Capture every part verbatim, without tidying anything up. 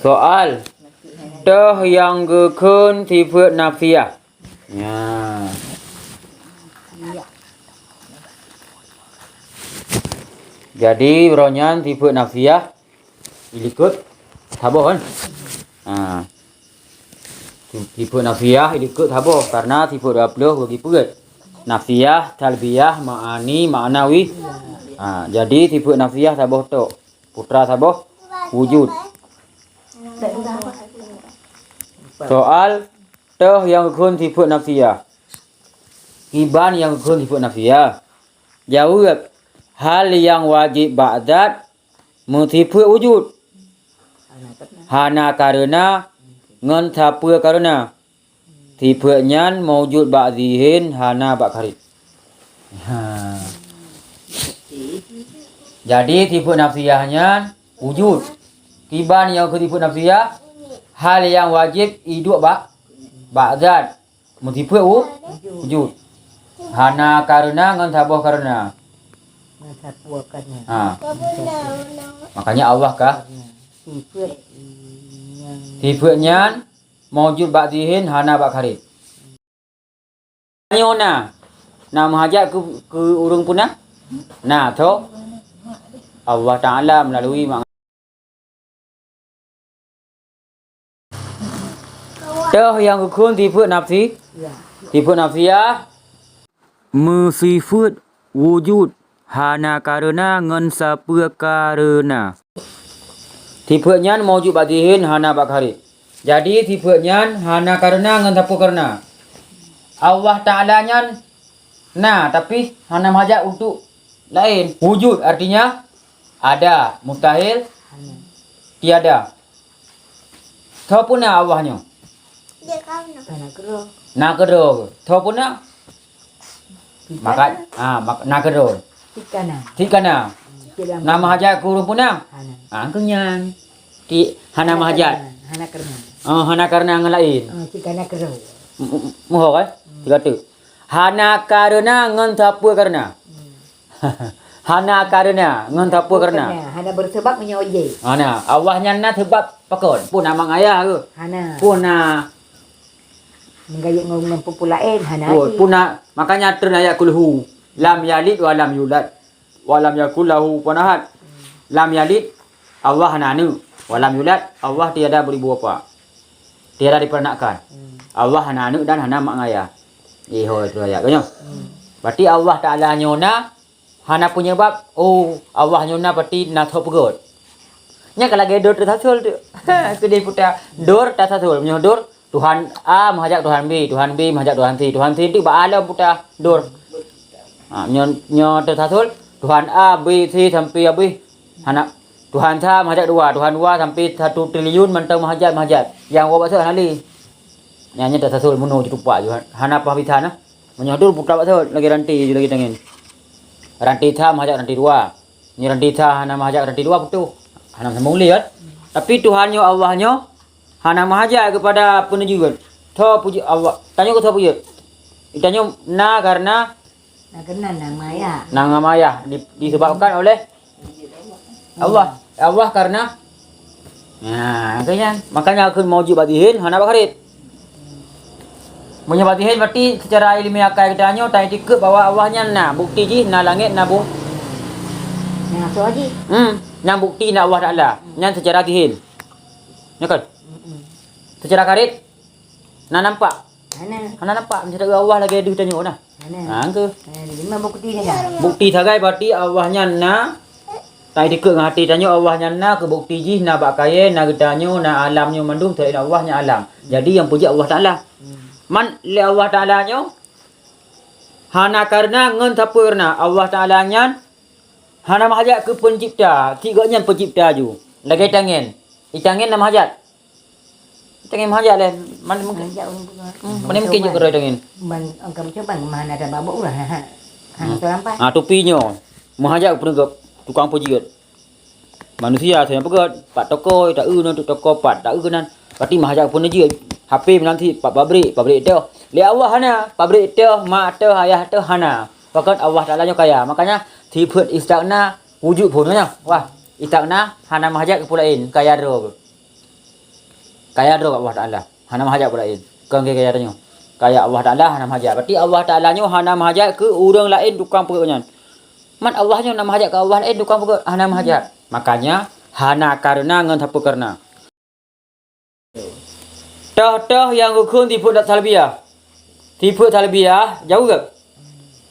Soal, toh nyang geukheun sifeuet nafiah? Nya. Jadi, uroe nyan sifeuet nafiah ilikot saboh, kan? Ha. Sifeuet nafiah ilikot saboh, karena sifeuet dua ploh bagi peuet. Nafiah, salbiah, ma'ani, ma'nawi. Ha, jadi sifeuet nafiah saboh tok. Putra saboh, wujud. Soal, toh nyang geukheun sifeuet nafiah? Kiban nyang geukheun sifeuet nafiah? Jaweueb, hal nyang wajéb bak zat meusifeuet wujud. Hana kareuna ngon sapeue kareuna. Sifeuet nyan maujud bak zihin, hana bak kharij. Ha. Jadi, sifeuet nafiah nyan wujud. Kiban nyang geukheun sifeuet nafiah, hal nyang wajéb iduek bak, bak zat. Meusifeuet wu-, wujud. Hana kareuna ngon saboh kareuna. Ngon sapeue kareuna. Ha. Makanya Allah ka. Sifeuet nyan. Sifeuet nyan maujud bak zihin, hana bak kharij. Tanyoe na, na meuhajat keu, keu ureuëng peue na? Na, tho. Allah Taala meulalu ma-, toh nyang geukheun sifeuet nafsi? Ya. Sifeuet nafiah meusifeuet wujud, hana kareuna ngon sapeue kareuna. Sifeuet nyan maujud bak zihin, hana bak kharij. Jadi, sifeuet nyan hana kareuna ngon sapeue kareuna. Allah Taala nyan na, tapi hana meuhajat untuk laén. Wujud artinya ada, mustahil tiada. Tho peue na Allah nyoe? Na keudroe. Na keudroe. Tho peue na? Maka, ah, mak-, na keudroe. Cit ka na. Cit ka na. Cit lam. Na meuhajat keu ureuëng peue na? Hana. Ah, keu nyan. Ti-, hana meuhajat. Hana kareuna. Oh, hana kareuna ngon laén. Ah, cit ka na keudroe. M-, m-, muho kan? Hmm. Tiga tu. Hana kareuna ngon sapeue kareuna. Hmm. Hana kareuna ngon sapeue kareuna. Hana beusabab meunyoe jih. Hana. Allah nyan na sabab pakon? Peue na mak ayah ke? Hana. Peue na Meugayut ngon, ngon peue-peue laén, hana. Oh, jih. Peue na, makanya treun ayat kulhu. Lam yalid wa lam yulad. Wa lam yakul lahu kufuwan ahad. Lam yalid, Allah hana aneuk. Wa lam yulad, Allah tiada beribu bapa. Tiada diperanakkan. Hmm. Allah hana aneuk dan hana mak ngon ayah. Eh, ho, treun ayat. Nyoe. Hmm. Berarti Allah Taala nyoe na, hana peunyeubab, oh, Allah nyoe na pasti na tho peugöt. Nyan ka lagèe dor teusasul tu. Keudeh puta dor teusasul. Meunyoe dor, Tuhan A meuhajat Tuhan B, Tuhan B meuhajat Tuhan C, Tuhan C tu bak alam puta dor. Ha, nyoe, nyoe teusasul, Tuhan A, B, C sampai habéh. Hana, Tuhan sa meuhajat dua, Tuhan dua sampai satu triliun mantong meuhajat, meuhajat. Nyang woe bak soe hana lé. Nyan, nyan teusasul meunoe jitupak ju, hana paih bisan nah. Meunyoe dor puta bak soe lagèe ranté ju lagèe tangen. Ranté sa meuhajat ranté dua. Nyoe ranté sa hana meuhajat ranté dua putôh. Hana sambung lé kan? Tapi Tuhan nyoe, Allah nyoe hana meuhajat keupada peuneujeuet. Tho peujeuet Allah. Tanyoe keu tho peujeuet. Tanyoe na karena na karena na mak ayah. Na mak ayah di-, disebabkan oleh Allah. Allah karena, nah, makanya, makanya kheun maujud bak zihin hana bak kharij. Meunyoe bak zihin berarti secara ilmiah akai geutanyoe taiktikeuet bahwa Allah nyan na, bukti jih na langét, na bu-, na soe jih? Hmm, nyan bukti na Allah Taala. Nyan secara zihin. Ya kan? Mm-mm. Secara kharij na nampak? Hana. Hana nampak, meunyoe Allah lagèe deuh tanyoe nah. Hana. Ha, engke. Hana, jadi memang bukti ni dah. Bukti sagai berarti Allah nyan na. Taiktikeuet ngon até tanyoe Allah nyan na, keu bukti jih na bak kayèe, na geutanyoe, na alam nyoe mandum, selain Allah nyan alam. Jadi nyang peujeuet Allah Taala. Hmm. Man lé Allah Taala nyoe hana karena ngon sapeue karena. Allah Taala nyan hana meuhajat keu pencipta, cit gobnyan pencipta ju. Lagèe tangen. Itangen na meuhajat. Tangen meuhajat lé. Man mungkin. Meuhajat ureueng bunoe. Hmm, mana mungkin juk keudroe tangen. Man, angka mencoba mah hana ada babuk ulah. Ha. Ha, hmm. Betul nampak. Ha, tupi nyoe. Meuhajat keu peunegok tukang peujeuet. Manusia sajan peugöt, pat toko, ta eu nyoe toko, pat ta eu keunan. Berarti meuhajat keu peuneujeut. H P meunan cit, pat pabrik, pabrik teuh. Lé Allah hana, pabrik teuh, mak teuh, ayah teuh hana. Pakon Allah Taala nyoe kaya. Makanya sifeuet istaghna wujud pun nyoe. Wah, istaghna hana meuhajat keu peue laén, kaya droe. Kaya droe Allah Taala, hana meuhajat keu laén. Kon keu gaya tanyoe. Kaya Allah Taala hana meuhajat. Berarti Allah Taala nyoe hana meuhajat keu ureuëng laén tukang peugét nyan. Man Allah nyoe na meuhajat keu Allah laén tukang peugét, hana meuhajat. Makanya hana kareuna ngon sapeue kareuna. Toh-toh nyang geukheun sifeuet salbiyah. Sifeuet salbiyah, jaweueb.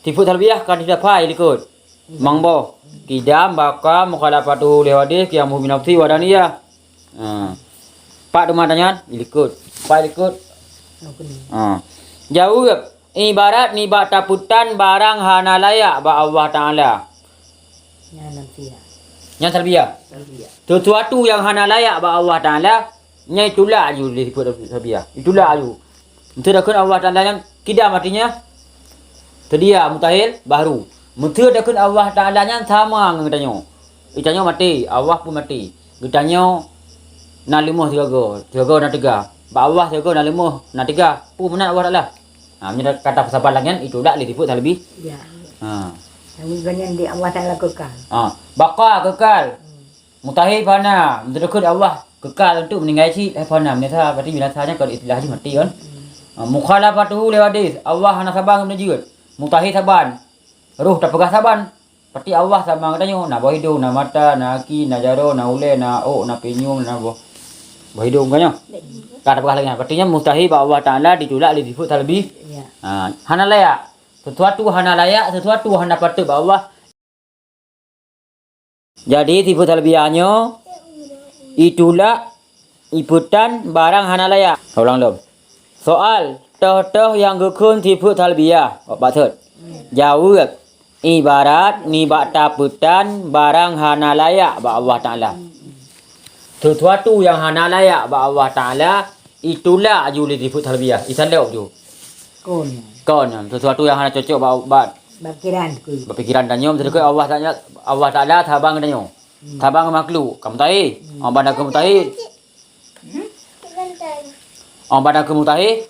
Sifeuet salbiyah ka teudapat likot. Mang boh. Kidam, baqa, mukhalafatuhu li hadis, qiyamuhu bi nafsi, wahdaniyah. Ha. Pat teuma tanyan, likot. Pat likot. Ha. Jaweueb, ibarat nibak tapeutan barang hana layak bak Allah Taala. Nyan nafsiyah. Nyan salbiyah. Salbiyah. Sesuatu yang hana layak bak Allah Taala, nyan itulak aju lé sifeuet salbiyah. Itulak aju. Meuseu takheun Allah Taala nyan kidam, artinya seudia, mustahil, bahru. Meuseu takheun Allah Taala nyan sama ngon geutanyoe. Geutanyoe maté, Allah pun maté. Geutanyoe na leumoh sigoe, sigoe na teuga. Bak Allah sigoe na leumoh, na teuga. Peue meunan Allah Taala? Ha, meunyoe kata peusaban lagée nyan, itulak lé sifeuet salbi. Ya. Ha. Tapi gobnyan di Allah Taala kekal. Ha. Baqa kekal. Hmm. Mustahil fana. Meuseu takheun Allah kekal untuk meuninggai cit, eh, fana. Binasa, berarti binasa nyan kon istilah jih mati kan. Hmm. Ha, mukhalafatuhu li hadis. Allah hana saban ngon jeuet. Mustahil saban. Roh tapeugah saban. Berarti Allah sama geutanyoe, na boh idong, na mata, na aki, na jaroe, na ulée, na ôk, na pinyueng, na boh, boh idong kan nyoe. Ka tapeugah lagée nyan. Berarti nyan mustahil bak Allah Taala ditulak lé sifeuet salbi. Ya. Ha, hana layak. Sesuatu hana layak, sesuatu hana patut bak Allah. Jadi sifeuet salbiyah nyoe itulak, ipeutan barang hana layak. Ulang lom. Soal, toh-toh nyang geukheun sifeuet salbiyah, bak bacut. Jaweueb, ibarat nibak tapeutan barang hana layak bak Allah Taala. Sesuatu nyang hana layak bak Allah Taala, itulak aju lé sifeuet salbiyah, isalok ju. Kon. Kon, sesuatu nyang hana cocok bak, bak, bak pikiran ku. Bak pikiran tanyoe, meuseu takheun Allah Taala, Allah Taala saban geutanyoe. Hmm. Saban ngon makhluk, ka mustahil. Hmm. Ong banda keu mustahil. Hmm? Ong banda keu mustahil.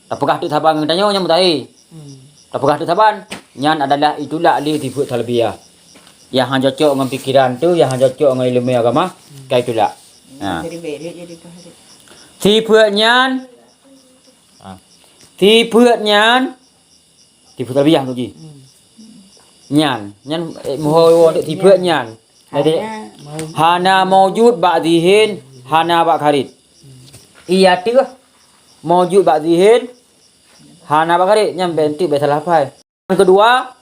Tapeugah teuk saban ngon tanyoe nyan mustahil. Hmm. Tapeugah teuk saban, nyan adalah itulak lé sifeuet salbiyah. Nyang hana cocok ngon pikiran tu, nyang hana cocok ngon ileumé agama, hmm, ka itulak. Ha. Sifeuet nyan, ha. Sifeuet nyan, sifeuet salbiyah tu ji. Hmm. Nyan, nyan, eh, muho untuk sifeuet nyan. Jadi, hana maujud, hana maujud bak zihin, hana bak kharij. Iya teuh maujud bak zihin, hana bak kharij. Nyan bèk enteuk, bèk salah pai. Nyang keudua,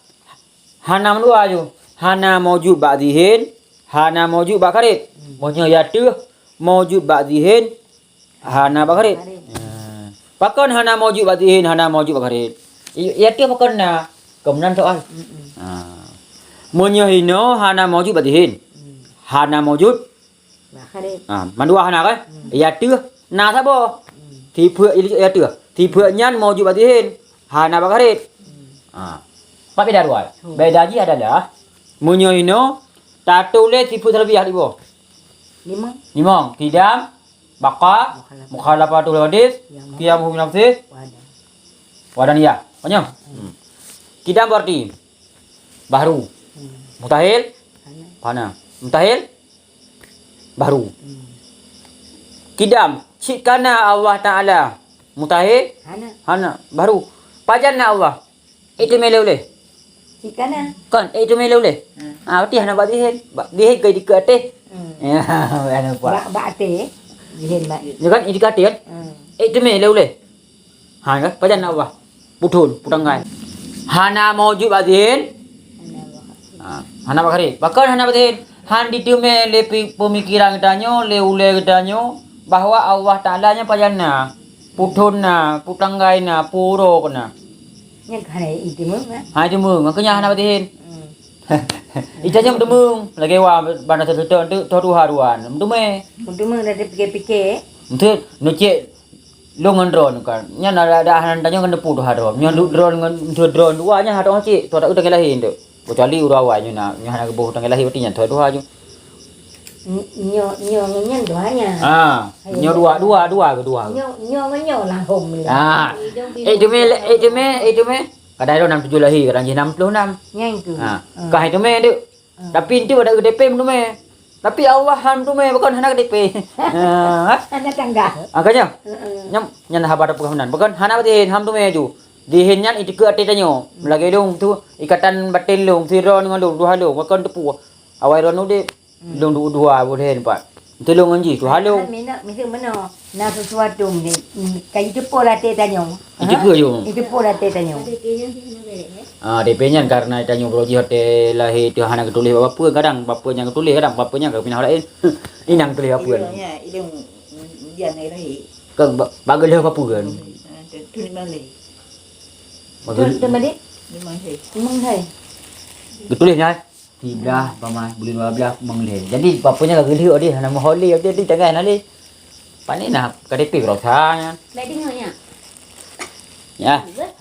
hana mandua ju. Hana maujud bak zihin, hana maujud bak kharij. Meunyoe iya teuh maujud bak zihin, hana bak kharij. Kharij. Ha. Pakon hana maujud bak zihin, hana maujud bak kharij? I-, iya teuh pakon na? Kon meunan soal. Mm-mm. Ha. Meunyoe inoe hana maujud bak zihin, hmm, hana maujud bak kharij. Ha, mandua hana kan? Hmm. Iya teuh na saboh. Hmm. Sifeuet iya teuh. Sifeuet nyan maujud bak zihin, hana bak kharij. Hmm. Ha. Pat beda dua? Hmm. Beda jih adalah, meunyoe inoe tatuléh sifeuet salbiyah di boh. Limong. Limong. Kidam, baqa, mukhalafah, mukhalafatu lil hadis, qiyamuhu bi nafsi, wahdaniyah. Paham? Hmm. Kidam berarti bahru. Hmm. Mustahil? Hana. Hana. Mustahil? Bahru. Hmm. Kidam, cit kana Allah Taala. Mustahil? Hana. Hana. Bahru. Pajan na Allah? Ék teumé lé ulèe. Cit kana. Kon, ék teumé lé ulèe. Hmm. Ah, berarti hana bak zihin. Bak zihin ka dikeue até. Hmm. Ya, hana nampak. Bak, bak até, zihin bak. Ya kan, ék dikeue até kan? Hmm. Ék teumé lé ulèe. Ha, kan? Pajan na Allah? Puthon, putanggai. Hana maujud bak zihin. Hana bak. Ha, hana bak kharij. Pakon hana bak zihin? Han diteumé lé pi-, peumikiran geutanyoe, lé ulèe geutanyoe, bahwa Allah Taala nyan pajan na. Puthon na, putanggai na, puroe na. Nyan ka hana iteumeung, kan? Hana iteumeung, makanya hana bak zihin. Hmm. Ita nyan meuteumeung, lagèe wa banda teuteuk tu, toh tuha dua, meuteumeung. Meuteumeung dah dipikir-pikir. Meuteumeung, neucek lôn ngon droeneuh kan. Nyan ada, ada hana tanyoe kan neupeu tuha droeneuh. Nyoe du-, droeneuh ngon, meuteumeung droeneuh dua nyan hana teucek, toh tak tanggai lahé tu. Kecuali ureueng awai nyoe na, nyoe hana geuboh tanggai lahé, berarti nyan toh tuha ju. Ny-, nyoe, nyoe ngon nyan dua nyan. Ah, nyoe dua, dua, dua, dua. Nyoe, nyoe ngon nyoe lah hom ni. Ah. Ék teumé, ék teumé, ék teumé. Kadang droe nam tujoh lahé, kadang jih nam ploh nam. Nyan tu. Ah. Ah. Ka ék teumé tu. Ah. Tapi enteuk pada U T P meuteumé. Tapi Allah han teumé, pakon hana K T P. Ha, ha? Hana tangga. Makanya, heeh, nyan, nyan haba tapeugah meunan. Pakon hana batin, han teumé ju. Dihin nyan itikeue até tanyoe. Lagée lôn tu, ikatan batin lôn, sidroe ngon lôn, tuha lôn, pakon teupeu. Awai droeneuh udeb, hmm, lôn du-, dua boh lhèe pat. Tulông ngon jih, tuha lôn. Kan minyak, mesti meunoe. Na sesuatu ni, ni, ka jiteupeue lam até tanyoe. Jiteupeue ju. Ha? Jiteupeue lam até tanyoe. Ah, K T P nyan karena tanyoe bro jih até lahé teuh hana geutuléh bak bapeue, kadang bapeue nyang geutuléh, kadang bapeue nyang ka pinah laén. Inang tuléh bapeue. Iya, iya, iya, dia naik lahé. Kan ba-, bak geulah bapeue kan? Ah, tu, tu ni malé. Bak geulah. Tu, tu malé? Ni malé. Ni malé. Geutuléh nyan. Siblah, pama, buleuen dua blah, meunglhèe. Jadi, papeue nyan ka geulheueh deh, hana meuhôi lé, jadi tangai hana lé. Pane na K T P beurasa nyan. Baik dengar, ya. Ya.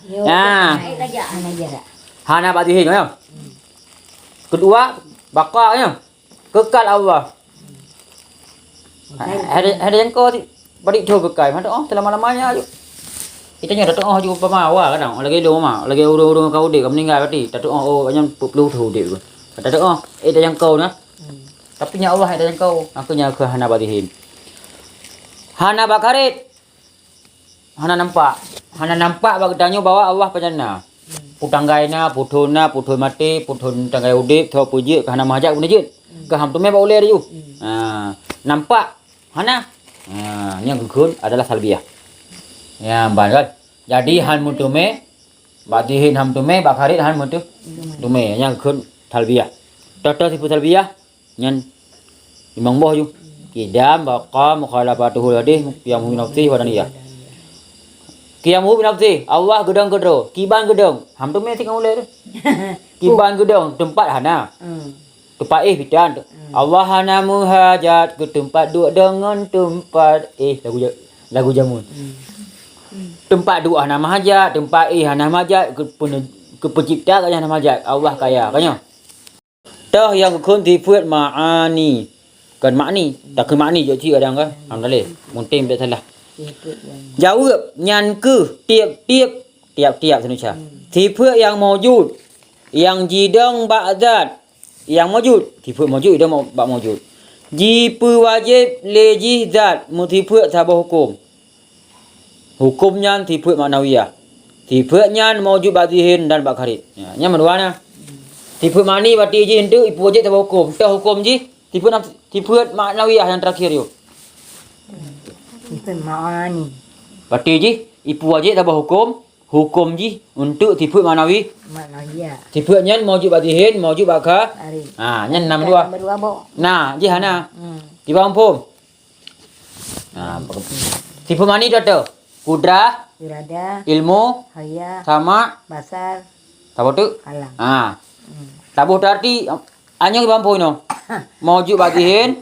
Yo, ya. Baik, raja. Hana jarak. Hana bak sihi, ya. Kedua, baka, ya. Kekal Allah. Hai, hai, hai, jangko ti, bari tho keukai. Mantong, oh, selama-lamanya aju. Kita nyoe datang, oh, aju pama, wah, kadang, lagi dua mah, lagi ureueng-ureueng ka udeb, ka meninggai, berarti, datang, oh, oh, nyan peuet ploh thon udeb. Datang, oh, eh, dah jangko na. Hmm. Tapi nya Allah, eh, dah jangko. Aku nya keu hana bak sihi. Hana bak karet. Hana nampak. Hana nampak bak geutanyoe bahwa Allah pajan na. Peue tanggai na, peue thon na, peue thon maté, peue thon tanggai udeb, tho peujeuet, ka hana meuhajat keu neujeuet. Ka han teumé bak ulée laju. Ha, nampak? Hana. Ha, nyang geukheun adalah salbiyah. Ya, ban kan? Jadi, han meuteumé, bak sihi han meuteumé, bak karet han meuteumé. Nyang geukheun salbiyah. Toh-toh sipeue salbiyah? Nyan limong boh ju. Qidam, baqa, mukhalafatuhu lil hadis, qiyamuhu bi nafsihi, wahdaniyah. Qiyamuhu bi nafsihi, Allah geudong keudroe, kiban geudong. Han teumé singoh ulée tu. Kiban geudong, teumpat hana. Hmm. Teumpat éh bidan. Hmm. Allah hana meuhajat keu teumpat duek deungon teumpat éh, lagu ja-, lagu jameun. Hmm. Teumpat duek hana meuhajat, teumpat éh hana meuhajat, keu pene-, keu peucipta gobnyan hana meuhajat. Allah kaya, ka nyoe. Toh nyang geukheun sifeuet ma'ani. Kon ma'ni, takheun ma'ni jok cit kadang kan. Alhamdulillah. Mungkin bèk salah. Jaweueb, nyan keuh tiep-tiep, tiap-tiap sinuca. Hmm. Sifeuet nyang maujud, nyang jidong bak zat nyang maujud. Sifeuet maujud jidong bak maujud. Jipeuwajéb lé jih zat meusifeuet saboh huköm. Huköm nyan sifeuet maknawiyah. Sifeuet nyan maujud bak zihin dan bak kharid. Ya, nyan meudua na. Sifeuet ma'ani bak jih eunteuk ipeuwajéb saboh huköm. Toh huköm jih, sifeuet nam-, sifeuet maknawiyah nyang teurakhir yôh. Sifeuet ma'ani. Bak jih ipeuwajéb saboh huköm, huköm jih eunteuk sifeuet maknawi. Maknawiyah. Sifeuet nyan maujud bak zihin, maujud bak kha-, kharid. Ha, nyan na meudua. Meudua boh. Na, jih hana. Hmm. Kiban muphom. Ha, sifeuet ma'ani tu, tu. Kudrah, iradah, ilmu, haya, sama, basar, saboh teuk? Kalam. Ha. Hmm. Saboh teuarti, anyang bak muphom inoe. Maujud bak zihin.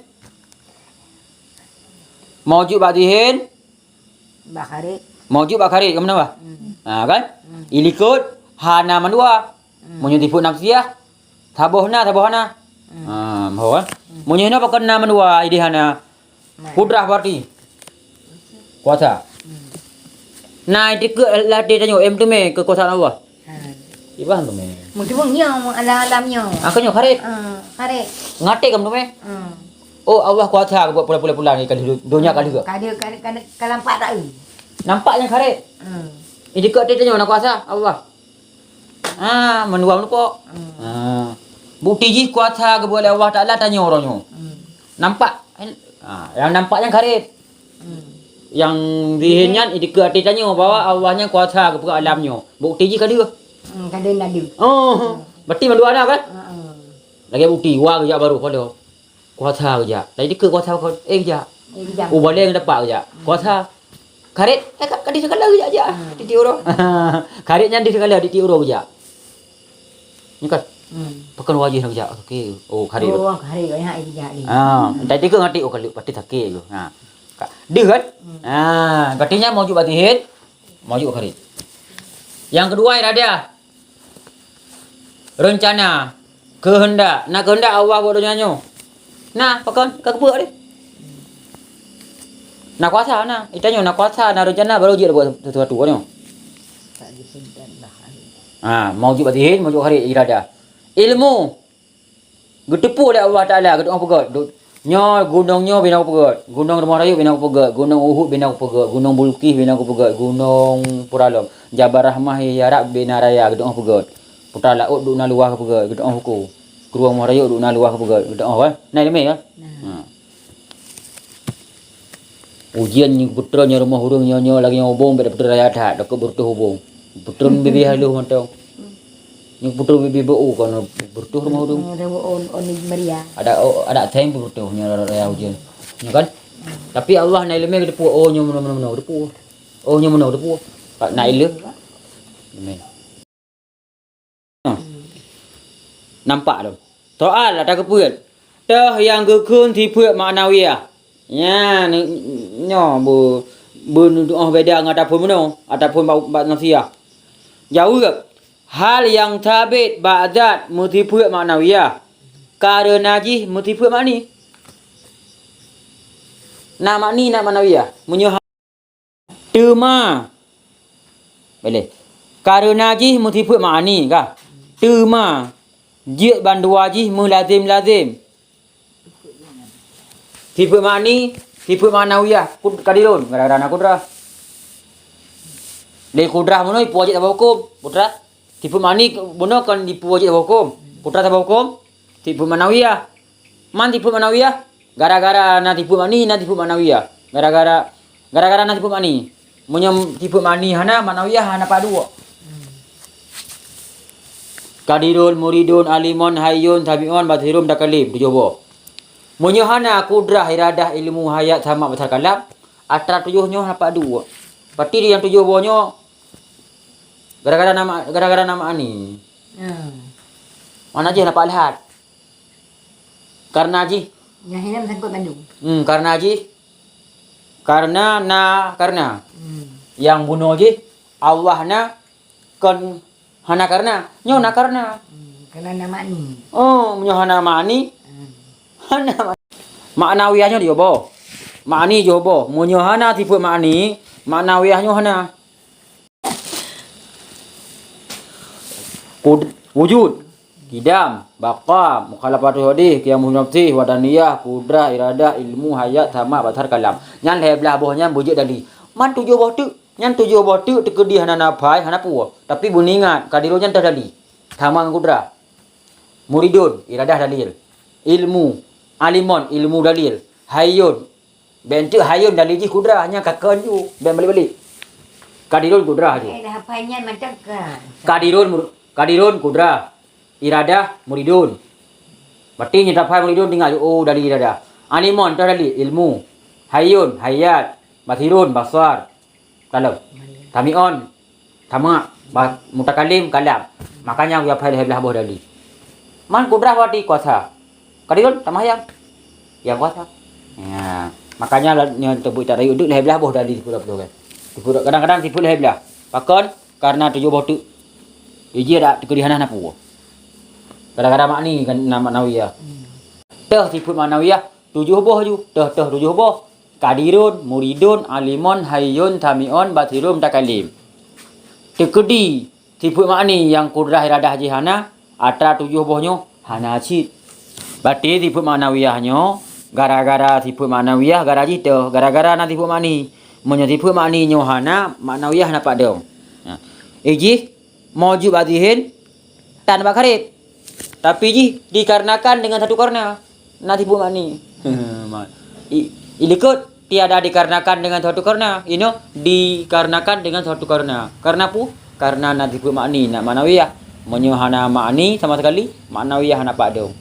Maujud bak zihin. Bak kharid. Maujud bak kharid, ka meunan bah? Hmm. Ha, kan? Hmm. Ilikot, hana mandua. Hmm. Meunyoe sifeuet nafsiyah, saboh na, saboh hana. Hmm. Ha, maho kan? Hmm. Meunyoe hinoe pakon na mandua, ideh hana. Nah. Kudrah berarti kuasa. Hmm. Nah, itu ke latih tanyoe, em teumé kekuasaan Allah. Ha. Iban teumé. Meuteumé nyoe, alam-alam nyoe. Ah, ka nyoe kharid. Ha, kharid. Ngaté ka meuteumé? Hmm. Oh, Allah kuasa buat pula-pula-pula ni, ka lheueh donya ka lheueh. Ka lheueh, ka, ka, ka lampak tak, eh? Nampak nyang kharid. Hmm. Itu ke latih tanyoe na kuasa Allah. Ah, mandua meulupok. Hmm. Ah. Bukti jih kuasa geupeugah lé Allah Taala tanyoe uroe nyoe. Hmm. Nampak. Ah, nyang nampak nyang kharid. Hmm. Nyang zihin nyan dikeue até tanyoe bahwa Allah nyan kuasa geupeugah alam nyoe. Bukti jih ka deuh. Hmm, ka deuh, ka deuh. Oh, hmm, berarti mandua na kan? Heeh. Lagèe bukti, wa geujak barô pada. Kuasa geujak. Tadi dikeue kuasa, eh, geujak. Eh, geujak. Oh, balèe ngon tapak geujak. Hmm. Kuasa. Kharid, eh, ka, ka di segala geujak, jak. Hmm. Tiep-tiep uroe. Kharid nyan di segala, tiep-tiep uroe geujak. Nyo kan? Hmm. Pakon wajéh na geujak. Oke. Oh, kharid. Oh, kharid, banyak geujak ni. Ah, hmm, tadi dikeue ngon até, oh, kali pasti sakét tu. Ha. Ka, deuh kan? Hmm. Ah, berarti nyan maujud bak zihin, maujud bak kharid. Nyang keudua, iradah. Reuncana, keuheundak. Na keuheundak Allah bak donya nyoe? Na, pakon? Ka geupeubuet deh. Na kuasa, na. Di tanyoe na kuasa, na reuncana, baru jeuet buat sesuatu, kan nyoe? Ha, maujud bak zihin, maujud kharid, iradah. Ilmu. Geuteupeue lé Allah Taala, geutu'oh peugöt. Du-, Nyoe gunong nyoe bina kupeugöt, gunong Rumoh Rayeuk bina kupeugöt, gunong Uhud bina kupeugöt, gunong Bulqis bina kupeugöt, gunong Puralom, Jabal Rahmah, Yara bina raya geudoh peugöt. Putra Laôt duek na luwah kupeugöt, geudoh huköm. Krueng Rumoh Rayeuk duek na luwah kupeugöt, geudoh kan? Na ileumèe kan? Nah. Ha. Ujeuen nyang peutrön nyoe rumoh ureuëng nyoe, nyoe lagèe nyoe ubông, bèk peutrön raya that, takot beureutoh ubông. Peutrön bibie halôh mantong. Nyang peutrön bibie beu kon beureutoh rumoh ureuëng. Hmm, ada on, on di Maria. Ada, oh, ada thèm beureutoh nyoe raya ujeuen. Nyoe kan? Tapi Allah na ileumèe geuteupeue, oh, nyoe meunoe, meunoe, meunoe geuteupeue. Oh, nyoe meunoe geuteupeue. Ka na ileumèe. Amin. Nampak lom. Soal ata keupeuet. Teuh nyang geukheun sifeuet maknawiyah. Nyan, nyoe beu, beu neutuoh beda ngon ataupun meunoe, ataupun bak, bak nafsiyah. Jaweueb, hal nyang sabit bak zat meusifeuet maknawiyah, kareuna jih meusifeuet makni. Na makni, na maknawiyah. Meunyoe ha-, teuma, boleh. Kareuna jih meusifeuet makni kah? Teuma, jeuet bandua jih meulazem-lazem. Sifeuet makni, sifeuet maknawiyah, kud-, kadirun, gara-gara na kudrah. Lé kudrah bunoe jipeue wajéb saboh huköm, kudrah. Sifeuet makni bunoe kon jipeue wajéb saboh huköm, kudrah saboh huköm. Sifeuet maknawiyah. Man sifeuet maknawiyah? Gara-gara na sifeuet makni, na sifeuet maknawiyah. Gara-gara, gara-gara na sifeuet makni. Meunyoe sifeuet makni hana, maknawiyah hana pat duek. Kadirun, muridun, alimun, hayyun, sami'un, basirun, mutakalim, tujoh boh. Meunyoe hana kudrah, iradah, ilmu, hayat, sama, basar, kalam, atra tujoh nyoe hana pat duek. Berarti nyang tujoh boh nyoe gara-gara na ma-, gara-gara na makni. Hmm. Makna jih hana pat lheueh. Karena jih. Nyang hilang sangkut mandum. Hmm, karena jih. Karena na, karena. Hmm. Nyang bunoe jih, Allah na, kon hana karena. Nyoe na karena. Hmm, karena na makni. Oh, meunyoe hana makni, hmm, hana ma-, maknawiyah nyoe jijoh boh. Makni jijoh boh. Meunyoe hana sifeuet makni, maknawiyah nyoe hana. Kud-, wujud, qidam, baqa, mukhalafatul hadis, qiyam nafsih, wahdaniyah, kudrah, iradah, ilmu, hayat, sama, basar, kalam. Nyan lhèe blah boh nyan beujeuet dali. Man tujoh boh teuk, nyan tujoh boh teuk teukeudi hana nafai, hana peue. Tapi beuingat, kadirun nyan teuh dali. Sama ngon kudrah. Muridun, iradah dalil. Ilmu, alimun, ilmu dalil. Hayyun, bèk teuk hayyun dalil jih kudrah, nyan ka kheun ju, bèk balek-balek. Kadirun kudrah ju. Eh, dah hafal nyan macam ka. Kadirun mur-, kadirun kudrah. Iradah muridun. Berarti nyan tafai muridun tinggai ju, oh, dalil iradah. Alimun, teuh dalil, ilmu. Hayyun, hayat. Basirun, basar. Kalam. Sami'un, sama', ba-, mutakalim, kalam. Makanya geuyue hafai lhèe blah boh dali. Man kudrah berarti kuasa. Kadirun sama nyang, nyang kuasa. Ya. Makanya la-, nyoe teubeuet that rayeuk duek lhèe blah boh dali sifeuet dua ploh kan. Sifeuet, kadang-kadang sifeuet lhèe blah. Pakon? Karena tujoh boh teuk. Iji ada teukeudi hana na peue. Gara-gara makni kan na maknawiyah. Teuh sifeuet maknawiyah tujoh boh ju. Teuh, teuh tujoh boh. Kadirun, muridun, alimun, hayyun, sami'un, basirun, mutakalim. Teukeudi sifeuet makni nyang kudrah iradah jih hana, atra tujoh boh nyoe hana cit. Berarti sifeuet maknawiyah nyoe, gara-gara sifeuet maknawiyah, gara jih teuh, gara-gara na sifeuet makni. Meunyoe sifeuet makni nyoe hana, maknawiyah hana padong. Nah, ijih maujud bak zihin, tan bak kharij. Tapi jih dikarenakan dengan satu karena, na sifeuet makni. Ma-, i-, ilikot tiada dikarenakan dengan suatu karena. Inoe dikarenakan dengan suatu karena. Karena pu? Karena na sifeuet makni, na maknawiyah. Meunyoe hana makni sama sekali, maknawiyah hana padong.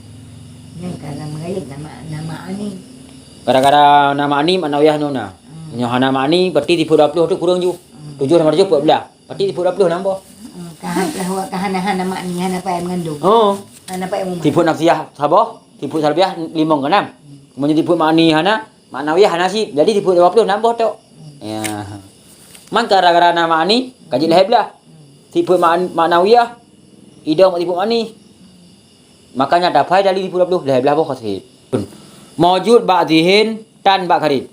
Nyan karena meugaib nama, nama ani. Gara-gara na makni, maknawiyah nyoe na. Hmm. Meunyoe hana makni, berarti sifeuet dua ploh tu kurang ju. Hmm. Tujoh tambah tujoh, empat belas. Berarti sifeuet dua ploh nambah. Hmm, ka han-, ka hana, hana makni, hana payah mengandung. Oh. Hana payah mengandung. Sifeuet nafsiyah saboh, sifeuet salbiyah limong keunan. Hmm. Meunyoe sifeuet makni hana, maknawiyah hana cit. Jadi sifeuet dua ploh nambah tok. Hmm. Ya. Man gara-gara na makni, ka jeuet lhèe blah. Hmm. Sifeuet mak-, maknawiyah, idong bak sifeuet makni. Makanya tafai dali sifeuet dua ploh, lhèe blah boh ka sifeuet. Maujud bak zihin, tan bak kharij.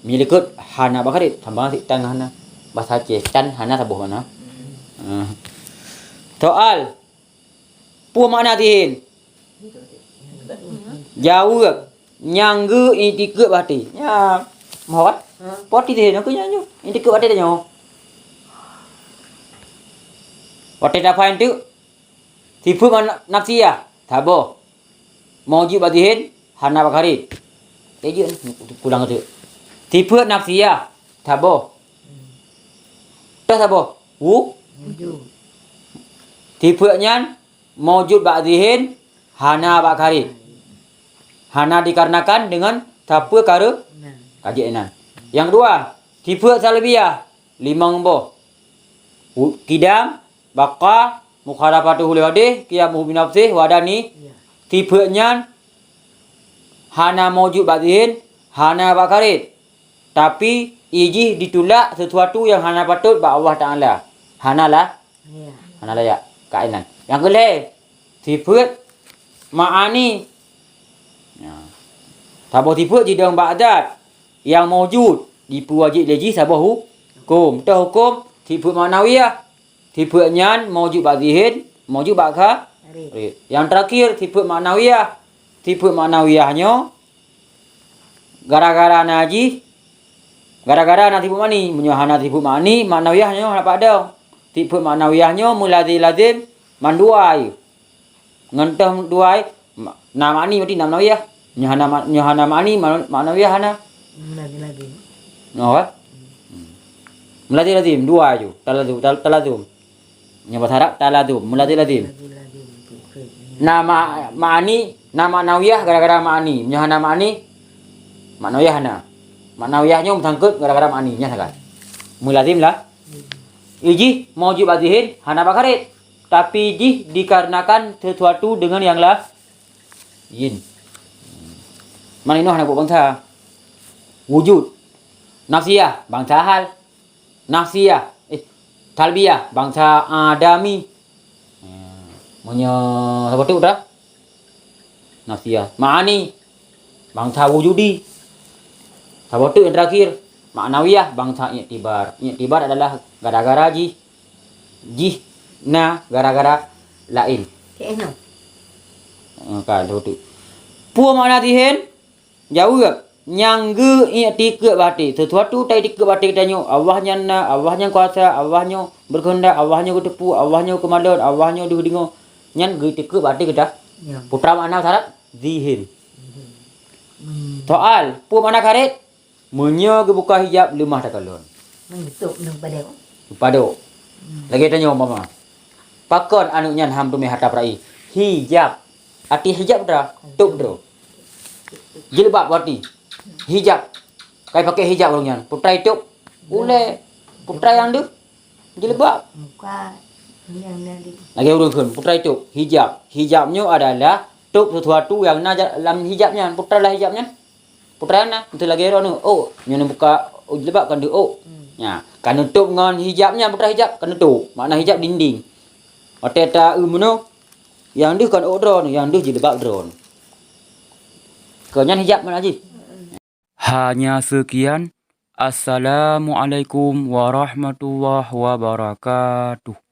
Meunyoe likot hana bak kharij, sambang sit tan hana. Bahasa Aceh, tan hana saboh makna. Ah. Soal, peue makna zihin? Jaweueb, nyang geu-iktikeut bak até. Nyan, mohon. Ha. Poti deh, nyang keu nyan nyoe. Iktikeut bak até tanyoe. Watèe tafahem teuk, sifeuet ma-, nafsiyah, saboh. Maujud bak zihin, hana bak kharij. Eh, jeuet, pulang teuk. Sifeuet nafsiyah, saboh. Toh saboh. Wu? Wujud. Sifeuet nyan maujud bak zihin, hana bak kharij. Hana dikarenakan deungon sapeue kare-, Nah. kajeuet inan. Nyang keudua, sifeuet salbiyah, limong boh. Wu-, qidam, baqa, mukhalafatuhu lil wadih, qiyamuhu binafsih, wadani. Ya. Sifeuet nyan hana maujud bak zihin, hana bak kharij. Tapi, ijih ditulak sesuatu nyang hana patôt bak Allah Taala. Hana lah. Ya. Hana layak. Kainan. Nyang keulhèe, sifeuet ma'ani. Ya. Saboh sifeuet jidong bak zat nyang maujud, jipeuwajéb lé jih saboh hu-, huköm. Toh huköm, sifeuet ma'nawiyah. Sifeuet nyan maujud bak zihin, maujud bak kha-, Kharij. Kharij. Nyang teurakhir, sifeuet ma'nawiyah. Sifeuet ma'nawiyah nyoe, gara-gara na jih, gara-gara na sifeuet ma'ani. Meunyoe hana sifeuet ma'ani, ma'nawiyah nyoe hana padong. Sifeuet ma'nawiyah nyoe meulazim-lazim mandua. Ngon toh dua, ma-, na ma'ani berarti na ma'nawiyah. Nyoe hana ma-, nyoe hana ma'ani, ma-, ma'nawiyah hana. Meulazim-lazim. Nyoe, kan? Hmm. Meulazim-lazim, dua ju. Talazum, tal-, talazum. Nyoe bahasa Arab, talazum, meulazim-lazim. Meulazim-lazim, betul. Na ma-, ma'ani, na ma'nawiyah gara-gara ma'ani. Nyoe hana ma'ani, ma'nawiyah hana. Ma'nawiyah nyoe meusangkut gara-gara ma'ani, nyan sagai. Meulazim lah. Hmm. Ijih maujud bak zihin, hana bak kharij. Tapi jih dikarenakan sesuatu deungon nyang la-, yin. Man inoe hana buet bansa. Wujud. Nafsiyah, bansa hal. Nafsiyah, eh, salbiyah, bansa adami. Ya. Meunyoe saboh teuk dah. Nafsiyah. Ma'ani, bansa wujudi. Saboh teuk nyang teurakhir. Ma'nawiyah, bansa iktibar. Iktibar adalah gara-gara jih. Jih na gara-gara laén. Keunoe. Eh, ka, beutôi. Peue makna zihin? Jaweueb, nyang geu-iktikeut bak até. Sesuatu ta-iktikeut bak até geutanyoe, Allah nyan na, Allah nyan kuasa, Allah nyoe beukeuheundak, Allah nyoe geuteupeue, Allah nyoe keumalon, Allah nyoe deuh deungoe. Nyan geu-iktikeut bak até geuta. Ya. Peue makna sarat? Zihin. Zihin. Hmm. Soal, peue makna kharij? Meunyoe geubuka hijab, leumah takalon. Meutup nang padang. Padok. Hmm. Lagèe tanyoe umpama. Pakon aneuk nyan han teumé hareuta peurai? Hijab. Arti hijab dah, tôb droe. Jilbab berarti. Hijab. Kai pakai hijab ureueng nyan. Putra itôb. Ulèe. Putra nyang deuh. Jilbab. Muka. Yang nanti. Lagèe ureueng kheun, putra itôb. Hijab. Hijab nyoe adalah tôb sesuatu nyang na ja-, lam hijab nyan. Putra lah hijab nyan. Putra na, untuk lagèe droeneuh, oh, nyoe neubuka, oh, jilbab kan deuh, oh. Hmm. Nya, kan neutôb ngon hijab nyan, putra hijab, kan neutôb. Makna hijab dinding. Watèe ta-eu meunoe, nyang deuh kan ôk droeneuh, nyang deuh jilbab droeneuh. Keu nyan hijab makna jih. Hanya sekian. Assalamualaikum warahmatullahi wabarakatuh.